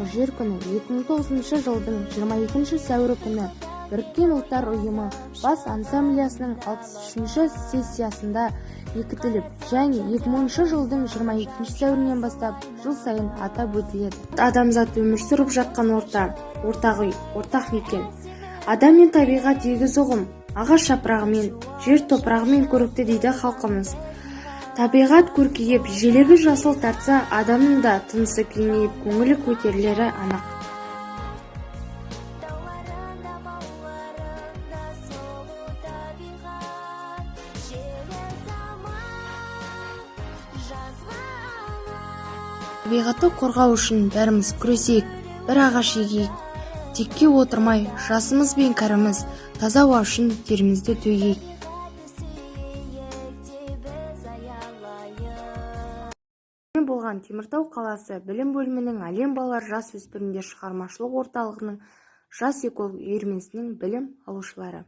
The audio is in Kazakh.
Халықаралық жер күні 2009 жылдың 22 сәуірі күні Біріккен Ұлттар Ұйымы Бас Ассамблеясының 63-ші сессиясында бекітіліп және 2000 жылдың 22 сәуірінен бастап жыл сайын атап өтіледі. Адамзат өмір сүріп жатқан орта, ортақ үй, ортақ мекен. Адам мен табиғат егіз ұғым. Ағаш жапырағымен, жер топырағымен көрікті дейді халқымыз. Табиғат көркейіп, желегі жасыл тартса, адамның да тынысы кеңейіп, көңілі көтерілері анық. Тауларында, бауырында сұлу табиғат, желі самал, жазғы Табиғатты қорғау үшін бәріміз күресейік, бір ағаш егейік. Текке отырмай, жасымыз бен кәріміз таза ауа үшін терімізді төгейік. Сүйейік біз аялайық. Болған Теміртау қаласы білім бөлімінің «Әлем балалар жас өспірімдер шығармашылық орталығының» «Жас эколог» үйірмесінің білім алушылары.